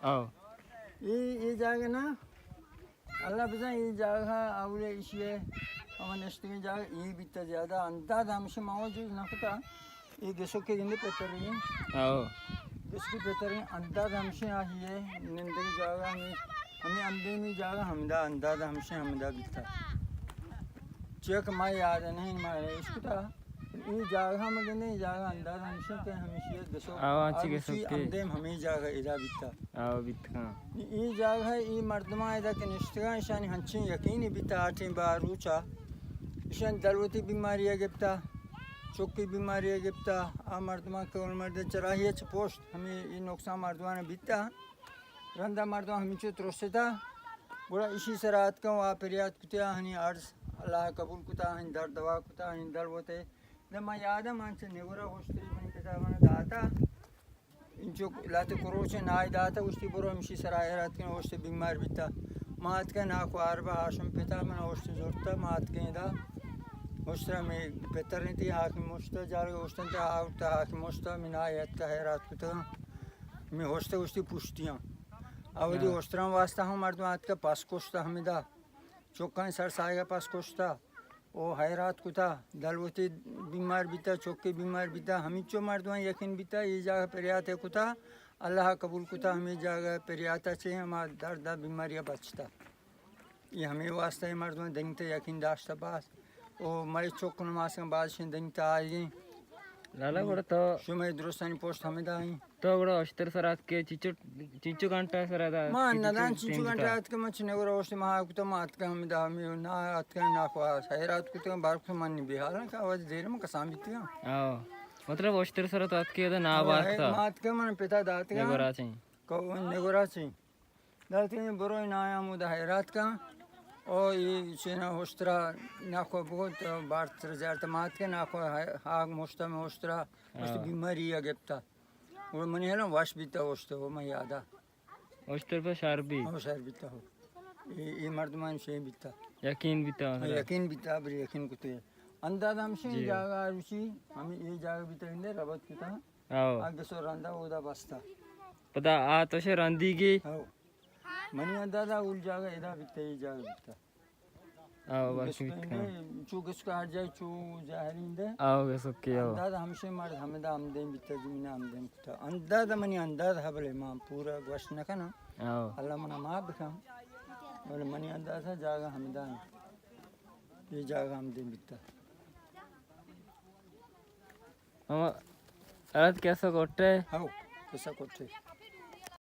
او۔ اے، اے جاگہ نا، اللہ بزاں اے جاگہ اولی ایشی ءِ ہما نشتگیں جاگہ اے بیتا، زیادہ انداز ہمشی ما وجود نہ کتا۔ اے گسوکے گندے پتریں۔ او۔ گسوکے پتریں انداز ہمشی آہی ءِ نندگی جاگہ ہمیں، ہمیں اندیمی جاگہ ہمدا انداز ہمشی ہمدا بیتا۔ چیک ما یاد نہیں ما اشکتا۔ اے جاگہ ہم گندے، اے جاگہ انداز ہمشی کہ ہمشی دسو۔ آو، آنچی آو، گسوکے۔ اندیم ہمیں جاگہ ادا بیتا۔ آو، بیتگاں۔ اے جاگہ اے مردماں ادا کہ نشتگاں، اشانی ہنچیں یقینی بیتا آٹیں باروچا۔ اشان دلوتی بیماری گپتا، چکی بیماری گپتا، آ مردماں کہ مرد چراہی چ پوشت، ہمیں اے نقصان مردمان بیتا۔ رندا مردم ہمینچو ترستا، گڑا اشی سرا اتکاں و آ پریات کتیا، ہنی عرض اللہ قبول کتا، ہنی درد دوا کتا، ہنی دلوتے۔ دے ما یادم انچ نگورا ہوشتری من کتاباں داتا۔ انچو لہتے کروچ نائی داتا، گوشتی برو ہمشی سرا حیرات کن، اوشت بیمار بیتا۔ ما اتکن ناکو عرب ہاشم پتا من اوشت زرتا، ما اتکن دا۔ اوشترا میں پتر نیتی حاکم اوشت جارگ اوشتن تا آورتا حاکم اوشتا، من آئی اتکا حیرات کتا۔ میں اوشت گوشتی پشتیاں۔ اولی ہاں۔ اوشتران واسطہ ہم مردم اتکا پس کشتا ہمدا۔ چکانی سر سایگا پس کشتا۔ او حیرات کتا، دلوتے بیمار بیتا، چکے بیمار بیتا، ہمینچو مردمان یقین بیتا، اے جاگہ پریاتے کتا، اللہ قبول کتا، ہمیں جاگہ پریاتا چے ہما دردا بیماریا بچتا۔ اے ہمیں واسطہ اے مردمان دنگتے یقین داشتا باز۔ او مئے چک نماسکن بازشیں دنگتا آئیگیں۔ لالا گڑا تو شمئے درستانی پشت ہمیں دائیں۔ تو گڑا اشتر سر اتکے چنچو، چنچو گھنٹہ سر ادا ما ندان چنچو گھنٹہ اتکے، ما چنے گڑا اوشت ما کتا، ما اتکے ہمیں دا، ہمیں نا اتکے نا خواست حیرات کتے، بار کتا من بے حال کہ آواز دیر ما کسان بیتے۔ آو۔ مطلب اشتر سر تو اتکے دا نا بار کتا۔ ما اتکے من پتا داتگا۔ نگورا چیں۔ کو نگورا چیں۔ داتگا برو نا ہمو دا حیرات کا۔ او اے چینا اشترا نا خو بگو تو بار تر زیارت ما اتکے نا خو ہاگ مشتا میں اشترا۔ اشت بیماری گپتا۔ گڑا منی ہلاں وش بیتا اوشت، ہو من یادا۔ اوشتر پہ شر بی۔ ہو شر بیتا ہو۔ اے، اے مردمان شے بیتا۔ یقین بیتا ہاں، مثلاً۔ یقین بیتا، بری یقین کتے۔ انداز ہمشی جی۔ جاگہ روچی، ہمیں اے جاگہ بیتا اندے ربط کتا۔ آو۔ آگے سو رندا اودا بستا۔ پدا آ تو شے رندی گی۔ ہو۔ منی اندازہ اول جاگہ ادا بیتا، اے جاگہ بیتا۔ آو، بس گسکے بیت کن۔ اندے، چو گسکا ہر جائے چو ظاہریں دے۔ آو، گسکے، آو۔ انداز ہمشے مرد ہمدا ہمدیں بیتا، زمین ہمدیں کتا۔ انداز منی انداز ہے، بلے ما پورا گوشت نہ کناں۔ آو۔ اللہ منا معاف بکن۔ بلے منی انداز ہے، جاگہ ہمدا ہیں۔ یہ جاگہ ہمدیں بیتا۔ ہما ارد کیسا کوٹے؟ ہاو، کیسا کوٹے۔